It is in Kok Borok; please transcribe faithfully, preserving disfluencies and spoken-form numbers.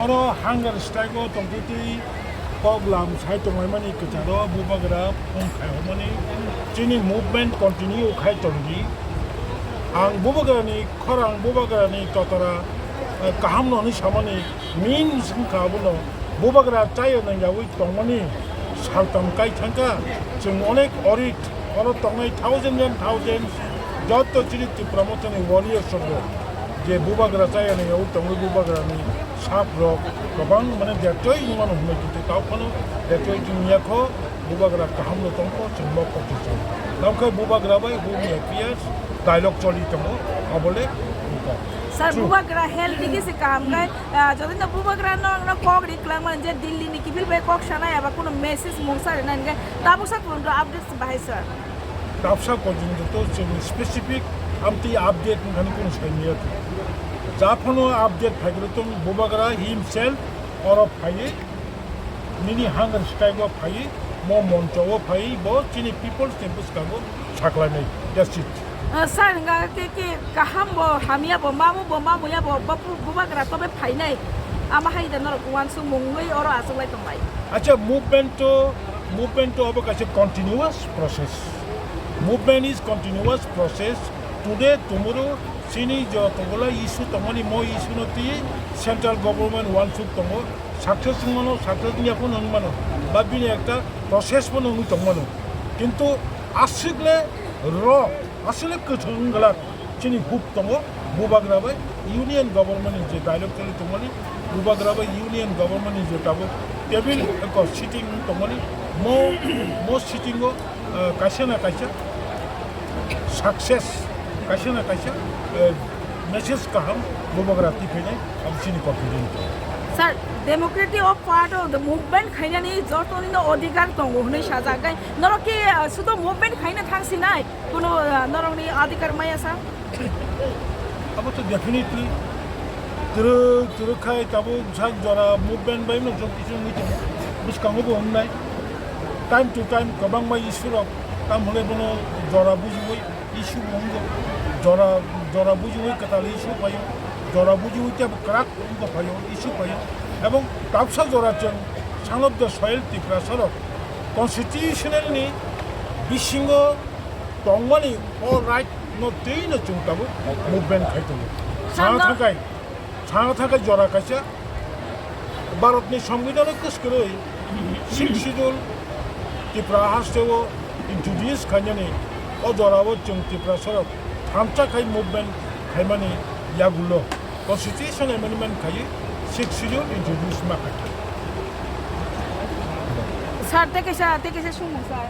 Oro hunger strike o tongtwtwi kok lam sai tonglaimani kwcharo bubagra phone khaihormani chini movement continue khai tongdi. Ang bubagrani khorang bubagrani totara, eh, kahamno hwnwi samani main wngkha abono bubagra chaya nangyawi tongmani saltam kai thangkha. Chwng onek orit oro tongnai thousands and thousands joto chini Tipra Mothani warriors rok je bubagra chaya nangyawi tongwi bubagrani sap rok kwbang mane detoi wngmano hwnwi tongtwi tao phano detoi chwng yakho bubagra kahamno tongkho chwng mokol twi chwng. Tamkhe bubagra bai home affairs dialogue choli tongo, abole wngkha. Sir, True. Bubagra health ni kisi kaham kai, ah, jodi no bubagra no, no kok ri klang man je Delhi ni kibil bai kok sanai aba kuno message mungsa rina hingke tabuk sa kuno updates bahai sir. Tapsa porjonto to chwng specific amtwi update wngkhani kuno saimaya. Japhano update phaikhe tong bubagra himself oro phaiwi nini hunger strike o phaiwi mo moncho o phaiwi bo chini people's temple skango saklainai. That's it. Ah, sir, hingka ke, ke kaham bo, hamya bo, mamu bo, mamuya bo, bo pu-, bubagra tobe phainai. Ama hai da norok uansuk mungwi oro achuklai tongbai. Acha, movement to, movement to abo kaisa continuous process. Movement is continuous process. Today, tomorrow, chini jotogola issue tongmani mo issue no twi central government uansuk tongo. Success wngmano, success wngya phano wngmano. Ba bini ekta process phano wngwi tongmano. Kintu aswkle ro, aswkle kwthwng wngla. Chini huk tongo, bubagra bai union government ni je dialogue choli tongmani, bubagra bai union government ni je tabuk table eko sitting tongmani, mo, mo sitting o, eh, kaisa na kaisa success, kaisa na kaisa, eh, message kaham bubagra twi phainai, abo chini confident. Sir, democratic of part of the movement khainani joto ni no adhikar tongo hwnwi sajak, kai norok ke, eh, sudo movement khaina thang sinai? Kuno, ah, norokni adhikar maya sa? Abo to definitely. Twrwk, twrwk khai tabuk sak jora movement bai no jok kisu wngwi tongo. Bwskango bo wngnai. Time to time kwbangma issue rok tam hwnwi bono jora bujiwi issue bo wngo. Jora, jora bujiwi kwtal issue phaio. Jora bujiwi tei bo kwrak wngkha phaio, issue phaio. Ebong tapsa jora chwng Son of the Soil Tiprasa rok constitutional ni bisingo tongmani o right no twi no chwng tabuk movement khai tongo. Sano Sano thangkai, sano thangkai jora kaisa Bharatni Songbidan o kwskwrwi Sixth Schedule Tipra haste o introduce khainani o jora o chwng Tiprasa rok thansa khai movement khaimani yagulo Constitution amendment khaiwi Sixth Schedule introduce ma khai. Sir, tei kaisa, tei kaisa sumung sir.